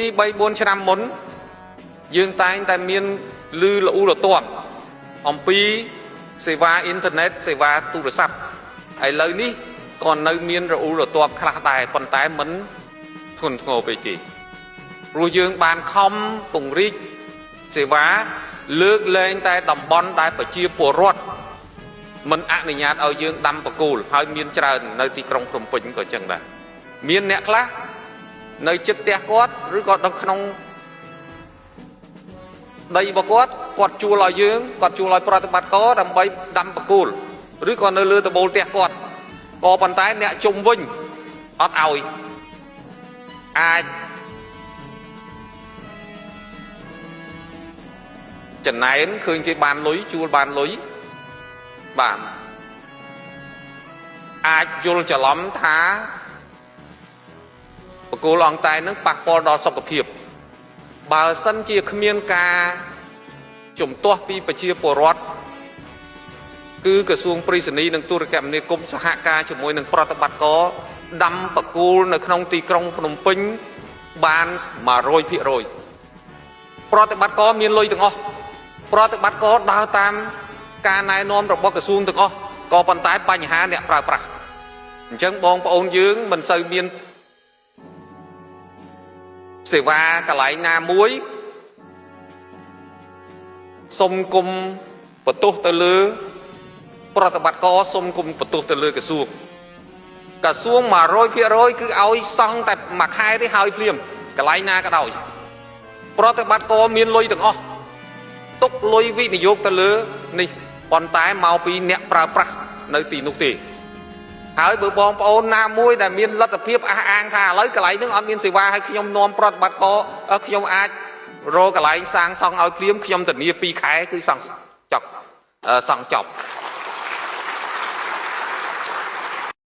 3 4ឆ្នាំមុនយើងតែងតែមានលឺល្អូរលាប់អំពីសេវាអ៊ីនធឺណិតសេវាទូរស័ព្ទឥឡូវនេះក៏នៅមានរអ៊ូរលាប់ខ្លះដែរប៉ុន្តែមិនធ្ងន់ធ្ងរពេកទេព្រោះយើងបានខំពង្រីកសេវាលើកលែងតែតំបន់ដែលប្រជាពលរដ្ឋមិនអនុញ្ញាតឲ្យយើងដាំបកគោលហើយមានច្រើននៅទីក្រុងភ្នំពេញក៏ចឹងដែរមានអ្នកខ្លះនៅជិតផ្ទះគាត់ឬក៏នៅក្នុងដីរបស់គាត់គាត់ជួលឲ្យយើងគាត់ជួលឲ្យប្រតិបត្តិការដើម្បីដាំបកគោលឬក៏នៅលើដំបូលផ្ទះគាត់ក៏ប៉ុន្តែអ្នកជុំវិញអត់ឲ្យអាចចំណែនឃើញគេបានលុយជួលបានលុយបាទអាចយល់ច្រឡំថាបកគោលអង្គតែនឹងប៉ះពាល់ដល់សុខភាពបើសិនជាគ្មានការជំទាស់ពីប្រជាពលរដ្ឋគឺក្រសួងប្រៃសណីនិងទូរគមនាគមន៍សហការជាមួយនឹងប្រតិបត្តិការដាំបកគោលនៅក្នុងទីក្រុងភ្នំពេញបាន 100% ប្រតិបត្តិការមានលុយទាំងអស់ប្រតិបត្តិការដើរតាមការណែនាំរបស់ក្រសួងទាំងអស់ក៏ប៉ុន្តែបញ្ហាអ្នកប្រើប្រាស់អញ្ចឹងបងប្អូនយើងមិនសូវមានសេវាកន្លែងណាមួយសុំគុំបន្ទោសទៅលើប្រតិបត្តិការសុំគុំបន្ទោសទៅលើក្រសួងក្រសួង 100% គឺឲ្យសង់តែមួយខែទេហើយភ្លាមកន្លែងណាក៏ដោយប្រតិបត្តិការមានលុយទាំងអស់ទុកលុយវិនិយោគទៅលើនេះប៉ុន្តែមកពីអ្នកប្រើប្រាស់នៅទីនោះទេហើយបើបងប្អូនណាមួយដែលមានលទ្ធភាពអះអាងថាឥឡូវកន្លែងហ្នឹងអត់មានសេវាឲ្យខ្ញុំនាំប្រតិបត្តិការខ្ញុំអាចរកកន្លែងសាងសង់ឲ្យភ្លាមខ្ញុំធានា2ខែគឺសង់ចប់សង់ចប់